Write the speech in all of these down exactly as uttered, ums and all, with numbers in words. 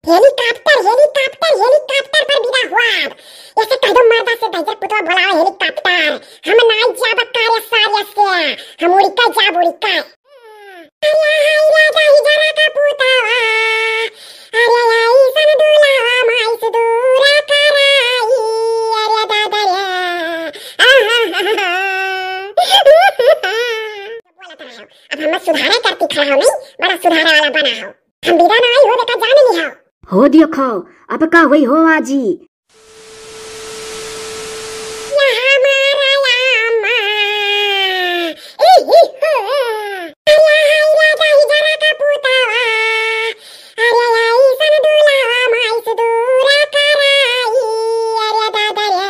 हेलीकॉप्टर, हेलीकॉप्टर, हेलीकॉप्टर पर बिदा हुआ। ऐसे कह दो मर्दा से, दहिजर पुतवा बोलावे हेलीकॉप्टर। हम नाई जाब कार्य सारे से, हम उड़िका जाब उड़िका। अरे हाय रे दहिजरा का पुतवा, अरे ऐसन दुल्हा माई से दूरा कराई, अरे दादा रे। आहा, हा, हा। बोलत रहो, अब हम सुधारे करती खड़ा हो नहीं, बड़ा सुधारे वाला बना हो। हम बिदा ना आई हो, देखा जान लिहा। हो देखो, अब का होई हो आजी। या हमारा अम्मा, ई ही हो। अरे हाय रे दहिजरा का पुतवा, अरे ऐसन दुल्हा माई से दूरा कराई, अरे दादा रे।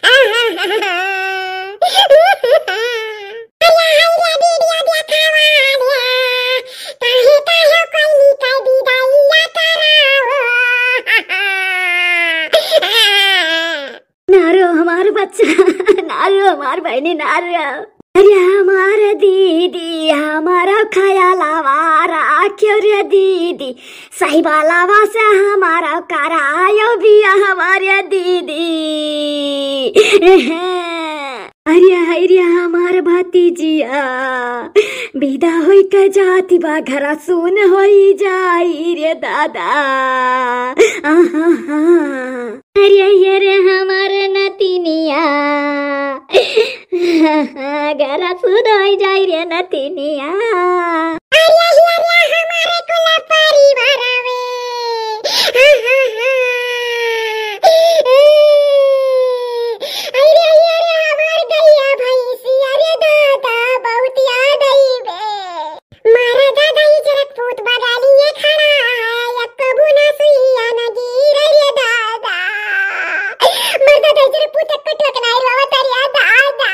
आहा, हा, हा। अरे हाय रे वीडियो देखावा रे, काहे काहे कोई निकाल दी दैया कराओ। ना रो हमार बच्चा, ना रो हमार बहिनी, ना रो। अरे हमार दीदी, हमारा ख्यालावा राख्यो रे दीदी, सही बालावा से हमारा करायो बिया हमारे दीदी। अरे हाय रे हमार भतीजिया, बिदा होई के जाती बा घरा, सुन होई जाई रे दादा। आहा हा। अरे ये रे हमार नतिनिया, घरा सुन होई जाई रे नतिनिया। अरे ये रे हमारे कुल परिवार वे। अरे ये रे हमार गैया भैंसी, अरे दादा बहुत याद आई बे। मारा दादा, ई जरा पूत बगालिए खड़ा है, या कबू ना सुइया ना गिरे रे दादा। मारा दादा, ई जरा पूत एक टोक ना रोवा तरिया दादा।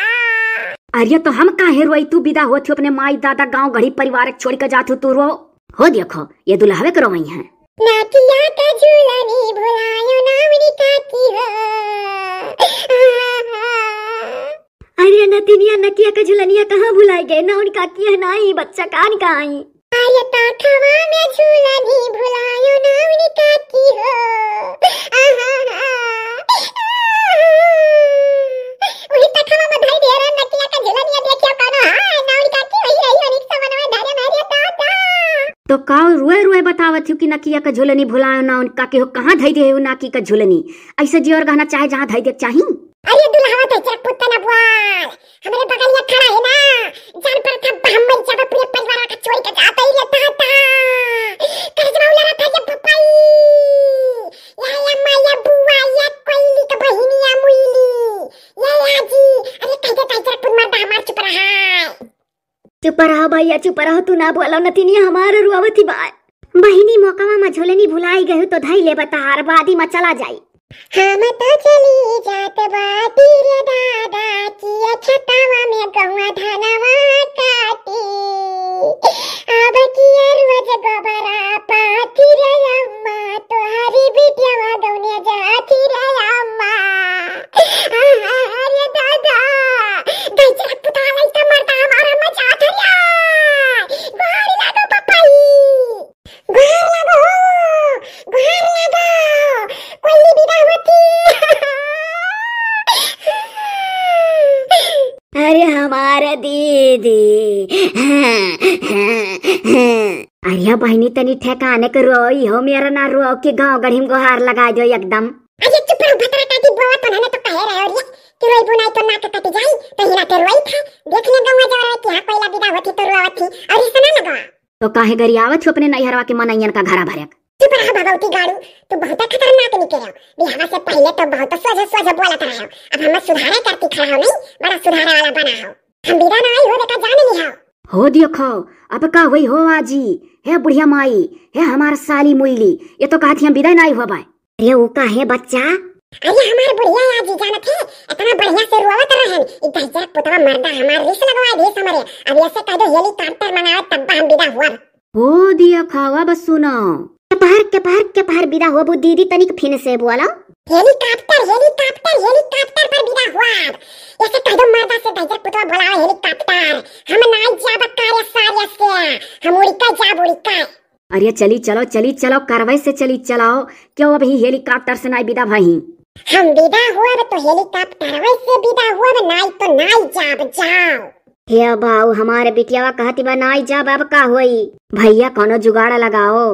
अरे तो हम काहे रोई, तू बिदा होत हो अपने माई दादा गांव गढ़ी परिवार के छोड़ के जात हो, तू रो। हो देखो, ये दुल्हवे के रोवई है। नाकिया का झूलनी भुलायो ना उनका की हो। अरे नतिनिया, नकिया का झुलनिया कहाँ भुलाई गए? ना उनका किया ना ही बच्चा कान का आई। अरे ताथवा में झुलनी भुलायो ना उनका की हो। आहा, आहा। वही ताथवा में धई दे रहा नकिया का झुलनिया, देखियो कौनो, हाँ, ना उनका की वही रही, वही समनवा धरे ना रे दादा। तो का रोए रोए बतावत हो कि नकिया का झुलनी भुलायो ना उनका की हो, कहाँ धई दे हो नाकी का झुलनी? ऐसे जेवर गहना चाहे जहाँ धई दे चाही। अरे दुल्हवा तो जरा पुत्ता ना बुआल, हमरे बगलिया खड़ा है ना, जान पर था हम मर जाबे, पूरे परिवार का छोड़ के जाते ही रहता था। कर जमा उला रहा था ये पपाई, या या माया बुआ, या कोयली का बहिनिया मुइली, या या जी। अरे कह दे, कह दे, पुत मर्दा हमार चुप रहा। चुप रहो भैया, चुप रहो, तू ना बोलो, नतिनिया हमार रुआवत ही बा। बहिनी, मोकवा में झुलनी भुलाई गई तो धई ले बतार, बादी में चला जाई। हम तो चली जात बाटी रे दादा, किया छतावा में गौआ धनवा काटी। अब किया रोज गोबरा पाथी रे अम्मा, तोहरी बिटियावा गौने जाथी रे अम्मा। अरे दादा, गजरा पुताला इतना मरता हमारा मजा आता रे। गोहार लागो पपाई, गोहार लागो, गोहार लागो, कोई बिदा होती। अरे हमार दीदी। अरे बहिनी, तनी ठेकाने के रोई हो, मेरा ना रो के गाँव गढ़ी में गोहार लगा दो एकदम। अरे चुप रहो, भतरा काटी बोवा तो ना तो कहे रहे और ये कि रोई बुनाई तो नाक कट जाई, तो हिला के रोई था। देख ले गौवा जवार कि हाँ कोयला बिदा होती तो रोवत थी और ये सुना लगा। तो काहे गरियावत हो अपने नैहरवा के मनैयन का घरा भरक? चुप रह भगवती गाड़ू, तू बहुत खतरनाक निकले हो। बिहावा से पहले तो बहुत सोझे सोझे बोलत रहे हो, अब हम सुधारे करती खड़ा हो नहीं, बड़ा सुधारे वाला बना हो। हम बिदा ना आई हो देखा जान लिहा। हो देखो, अब का होई हो आजी, हे बुढ़िया माई, हे हमार साली मुइली, ये तो कहत ही हम बिदा ना आई हो बाय। अरे ऊ काहे बच्चा? अरे हमार बुढ़िया आजी जानत है, इतना बढ़िया से रोवत रहन, ई दहिजरा पुतवा मर्दा हमार रिस लगवा दिस हमरे। अब ऐसे कह दो हेलीकॉप्टर मंगाओ तब हम बिदा हुआ। हो दिया खावा बस सुनो। के पहर, के पहर, के पहर बिदा होबू दीदी तनिक फिन से बोलो। हेलीकॉप्टर, हेलीकॉप्टर, हेलीकॉप्टर पर बिदा हुआ। ऐसे कह दो मर्दा से दहिजरा पुतवा बोलाओ हेलीकॉप्टर। हम नाई जाब कार्य सारे से, हम उड़िका जाब उड़िका। अरे चली चलो, चली चलो, करवै से चली चलो। क्यों अबहीं helicopter से नाई बिदा भई? हम बिदा हुअब तो helicopter से बिदा हुअब, नाई तो नाई जाब, जाओ। हे बाऊ, हमार बिटियावा कहती बा नाई जाब, अब का होई? भैया कौनो जुगाड़ लगाओ,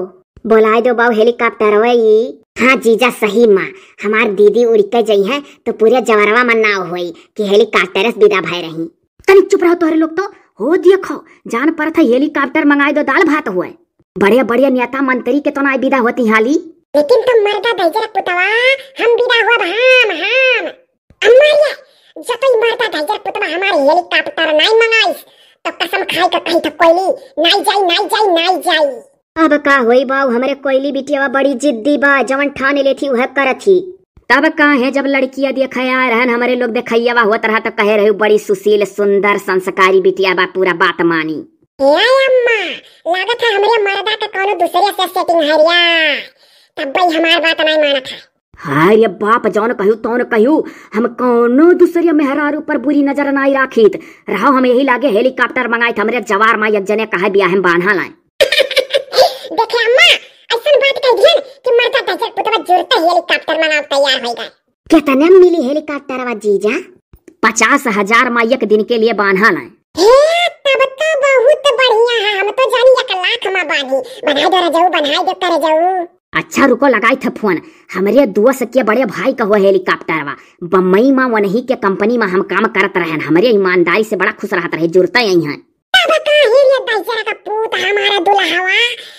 बोलाए दो बाऊ helicopter वई। हाँ जीजा, सही मा हमार दीदी उड़िके जइहैं तो पूरे जवरवा मा नाव होई कि helicopter से बिदा भय रही। तनी चुप रहो तोहरे लोग तो। हो देखो, जान परत है helicopter मंगाए दो, दाल भात हुए। बड़े बड़े नेता मंत्री के तो नाई बिदा होती हाली। लेकिन तुम मर्दा दहिजर पुतवा, हम बिदा हुअब, हम, हम। अम्मा रे, जतई मर्दा दहिजर पुतवा हमार helicopter नाई मंगाइस, तो कसम खाए के कही तो कोयली नाई जाई, नाई जाई, नाई जाई। अब का होई बाऊ, हमरे कोयली बिटियावा बड़ी जिद्दी बा, जवन ठान लेथी उहे करत ही। तब का है, जब लड़किया देखे आए रहन, हमरे लोग देखैयावा होत रहा तो कहे रहे बड़ी सुशील, सुंदर, संस्कारी बिटिया बा, पूरा बात मानी। ए अम्मा, लागत है हमरे मर्दा के कौनो दूसरे से setting है रिया, तब भाई हमार बात नाई मानत है। हाय रे बाप, जौन कहू तौन कहू, हम कौनो दूसरे मेहरारू पर बुरी नजर नाई राखित। रहो, हम यही लागे helicopter मंगाइत, हमरे जवार मा एक जने कहे बियाह में बान्हा लाए। देखे अम्मा, ऐसन बात कह दिहन कि मर्दा दहिजर पुतवा जुरते helicopter मंगाव तैयार होई गए। कितने में मिली helicopter वा जीजा? पचास हजार मा एक दिन के लिए बान्हा लाए। हे, तब तो बहुत बढ़िया है, हम तो जानी एक लाख मा बानी, बनाए दो रजऊ, बनाए दो कर जाऊ। अच्छा रुको, लगाइत है फोन। हमरे दोस्त के बड़े भाई का हुआ helicopter वा, बम्बई मा वनही के company मा हम काम करत रहन, हमरे ईमानदारी से बड़ा खुश रहत रहे, जुरते आई हैं। तब का ही रे दहिजरा का पूत हमारा दुल्हवा,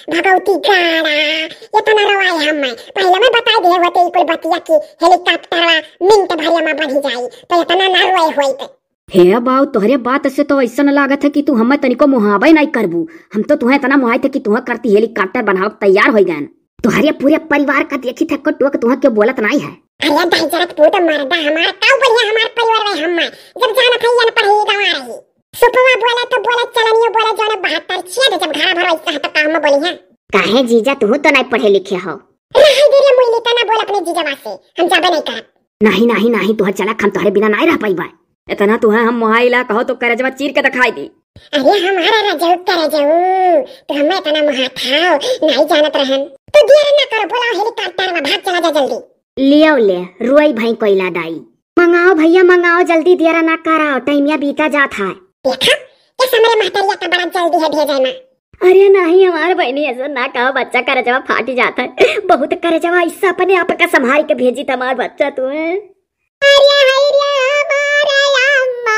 भगवती गाड़ा, इतना रोवाए हम। पहले मैं बता दिए होते ई कुल बतिया की helicopter वा मिनट भरिया मा बनी जाई, तो इतना ना रोए होइत। हे बाऊ, तोहरे बात से तो ऐसन लागत है कि तू हमें तनिको मुहाबे नाई करबू। हम तो तुहें इतना मुहाइत है कि तुहें करती helicopter बनावक तैयार होई गए। तोहरे पूरे परिवार का देखी थे को टोक तुहें क्यों बोलत नाई है। अरे दहिजरा का पूत मर्दा हमार, का बढ़िया हमार परिवार रहे हम, जब जानत है अनपढ़ ही गंवार रही। सुपवा बोला तो बोला, चलनियो बोला, जौन बहत्तर छिया दे, जब घरा भर ऐसा है तो काम बोली है। काहे जीजा, तू तो नाई पढ़े लिखे हो। रहे दे रे मुइली, तना बोल अपने जीजवा से, हम जाबे नाई करब। नहीं, नहीं, नहीं, तुहर चलक हम तोहरे बिना नाई रह पाइबा। इतना तुहे हम मोहाइला कहो तो करजवा चीर के दिखाई दी। अरे हमारा रजऊ करजऊ, तू हमें इतना मोहा था, नाई जानत रहन। तू देर ना करो, बोलाओ helicopter वा, भाग चला जा जल्दी। लियो ले, रोई भाई कोइला दाई। मंगाओ भैया मंगाओ, जल्दी देर ना कराओ, टाइमिया बीता जात है। देखा, इस हमरे महतरिया का बड़ा जल्दी है भेजे में। अरे नहीं हमार बहनी, ऐसा ना कहो, बच्चा करजवा फाटी जात है, बहुत करजवा, ऐसा अपने आप का संभाल के भेजी त हमार बच्चा तू है। अरे हाय रे हमारा अम्मा,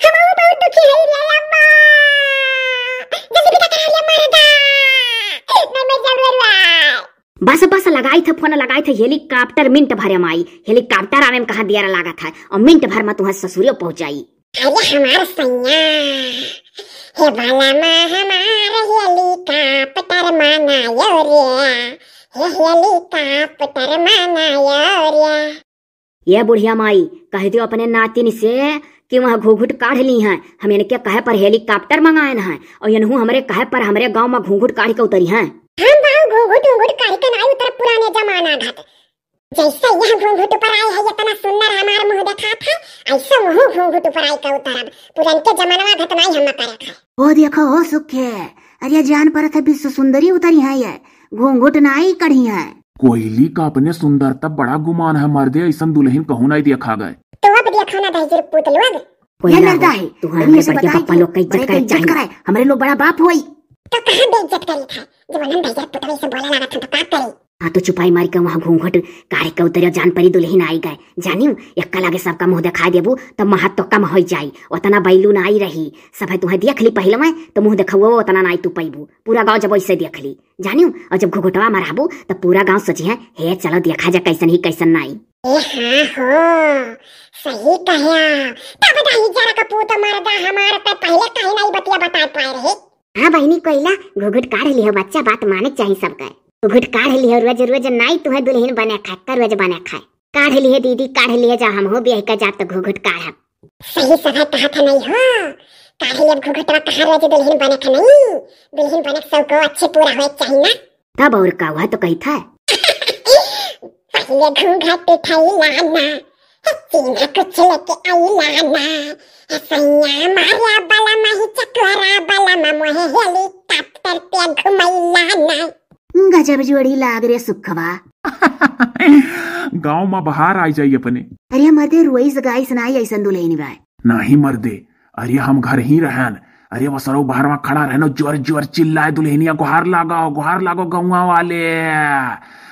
हम बहुत दुखी है रे अम्मा, जल्दी बिदा करा रे मरदा, मैं मर जाऊँ रे। बस बस, लगाई थे फोन, लगाई थे, helicopter मिनट भर में आई। Helicopter आवे में कहाँ देर लागत है, और मिनट भर में तुम्हारे ससुरियो पहुँच जाई। अरे हमार सैया, हे बाला माँ हमार helicopter मंगायो रे, हे helicopter मंगायो रे। ये बुढ़िया माई, कह दियो अपने नातिन से कि वहाँ घूंघट काढ़ ली हैं। हम इनके कहे पर helicopter मंगाए हैं और इनहू हमरे कहे पर हमरे गांव में घूंघट काढ़ के उतरी हैं। हम बाऊ घूंघट उंघट काढ़ के नाई उतर, पुराने जमाना घट। जैसे यह घूंघट ऊपर आए है, इतना सुंदर हमार मुंह देखात है, ऐसे मुंह घूंघट ऊपर आए के उतरब। पुरनके जमानवा घट नाई हम करे खाए। ओ देखो हो सुखे, अरे जान परत है विश्व सुंदरी उतरी है, ये घूंघट नाई कढ़ी है। कोयली का अपने सुंदरता बड़ा गुमान है मर्दे, ऐसन दुल्हन कहूँ नाई देखा गए। तो अब देखो ना दहिजर पूत लोग। कोई ये ना नरदा हो, है, तू हमरे बड़े के बताई पप्पा लोग का इज्जत करे, इज्जत चाहिए। करे। हमरे लोग बड़ा बाप होई। तो कहाँ बेइज्जत करी था? जब हम दहिजर पुतवे से बोला लगा था तो का करी? हाँ तो चुपाई मारी के वहाँ घूंघट काढ़ के उतरियो, जान परी दुल्हन आई गए। जानियो, एक्का लागे सबका मुँह दिखाई देबू तो महत्व कम होई जाई। उतना बैलू ना आई रही, सब है तुम्हें देख ली पहले में तो मुँह दिखाओ उतना ना आई तू पैबू। पूरा गाँव जब वैसे देख ली। जानियो, और जब घुघुटवा मराबू, तब पूरा गांव सोचिहैं, "हे, चलो देखा जा कैसन ही कैसन नाई।" ए हाँ हो, सही कह्या। तब दहिजरा का पूत मर्दा हमार ते पहले काहे नाई बतिया बताए पाए रहे। हाँ बहिनी कोइला, घुघुट काढ़ लिहो बच्चा, बात माने के चाही सबके। घुघुट काढ़ लिहो, रोज रोज नाई तुहे दुल्हन बने खाए, का रोज बने खाए। काढ़ लिहे दीदी, काढ़ लिहे, जा हमहू बियाह के जाब त घुघुट काढ़ब। सही सफा कहा था नहीं हो, काढ़ लिहे घुघुटवा, कहाँ रोज दुल्हन बने के नहीं, दुल्हन बने के सबको अच्छे पूरा होए के चाही ना। तब और का हुआ तो कही था। पहले घूंघट उठाई लाना, सीना कुछ लेके आइला ना, ए सैया मारिया बलमा ही चकरा बलमा मोहे helicopter पे घुमैला ना। गजब जोड़ी लाग रे सुखवा। गाँव मा बहार आइ जाई अपने। अरे मर्दे, रोइस गाइस नाई अइसन दुलहिन बाय। नाही मर्दे, अरे हम घर ही रहन। अरे वसरौ बहरवा खड़ा रहन, जोर जोर चिल्लाए, "दुलहिनिया गोहार लागो, गोहार लागो गौवा वाले।"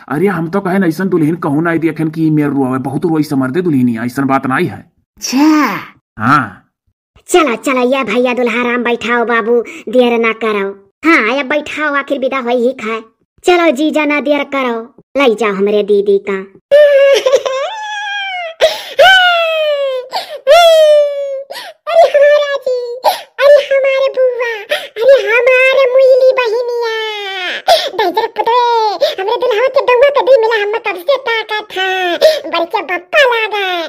अरे हम तो कहेन अइसन दुलहिन कहूँ नाई देखेन कि ई मेर रोवे, बहुत रोइस मर्दे दुलहिनिया, अइसन बात नाई है। अच्छा। हाँ। चलो, चलो, या भैया दुल्हा राम बैठाओ बाबू, देर ना करो। हाँ, अब बैठाओ, आखिर विदा होई ही खाए। चलो जीजा, ना देर करो, लई जाओ हमरे दीदी का। अरे हमारा जी, अरे हमारे बुआ, अरे हमारे मुइली बहिनिया, दहिजर पुतवे, हमरे दुल्हा के दौआ के दुई मिला हम कब से ताकत है, बड़के बप्पा लागा।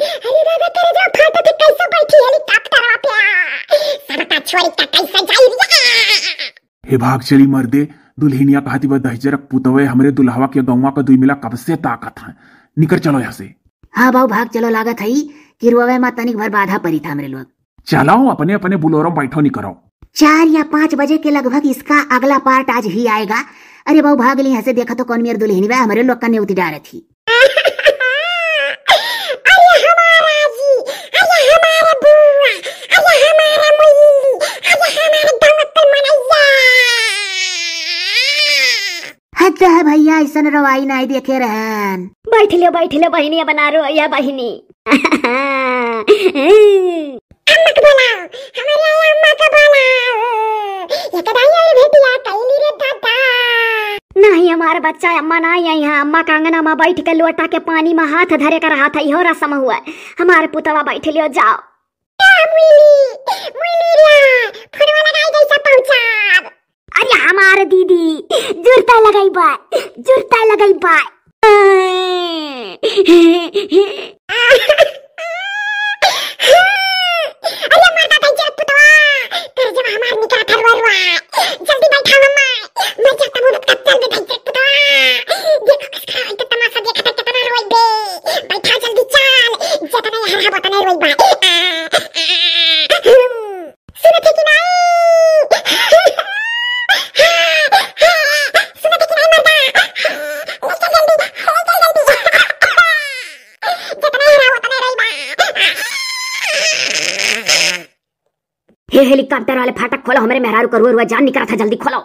अरे दादा, करे जो फाटत है, कैसे बैठी helicopter पे? सबका छोड़ी का कैसे जाई रिया? हे भाग चली मर्दे, दुल्हिनिया कहती बा दहिजरक पुतवे हमरे दुल्हवा के गौवा का दुई मिला कब से ताकत है। निकर चलो यहाँ से। हाँ बाऊ, भाग चलो, लागत है कि रोवे मा तनिक भर बाधा परी था हमरे लोग। चलो अपने अपने बुलोरो बैठो निकरो। चार या पाँच बजे के लगभग इसका अगला part आज ही आएगा। अरे बाऊ भाग ली यहाँ से, देखा तो कौन मेर दुल्हिन बा, हमरे लोग का नेउती डारत ही। अरे हमारा जी, अरे हमारे बुआ, अरे हमारा मुइली, अरे हमारे दौलत मनैया। हद है भैया, अइसन रवाई नाई देखे रहन। बैठ लो, बैठ लो बहिनी, अब ना रो या बहिनी। अम्मा के बोलाओ, हमारे अम्मा के बोलाओ। ये कदाई अउर भेटिया कैली रे दादा। नहीं, हमार बच्चा अम्मा नाई आई है। अम्मा का अंगना मा बैठ के लोटा के पानी मा हाथ धरे का रहा था, इहो रसम हुआ। हमार पुतवा बैठ लियो, जाओ। ए मुइली, मुइली रे, फोनवा लगाई जैसा पहुँचाब। अरे हमार दीदी, जुरता लगाई बा, जुरता लगाई बा। अरे मरता था जे पुतवा, कर जब हमार निकरा था रुआ रुआ। जल्दी बैठा मम्मा, मर जाता मुँह का चल दे था जे पुतवा। देखो किसका इतना तमाशा देखा था, कितना रोई बे। बैठा जल्दी चल, जितना यहाँ रहा उतना रोई बा। सुनत है कि नाई? सुनत है कि नाई मर्दा? ले चल जल्दी, ले चल जल्दी। जितना है ना उतना रही बा। हे helicopter वाले, फाटक खोलो, हमरे मेहरारू का रुआ रुआ जान निकरा था, जल्दी खोलो।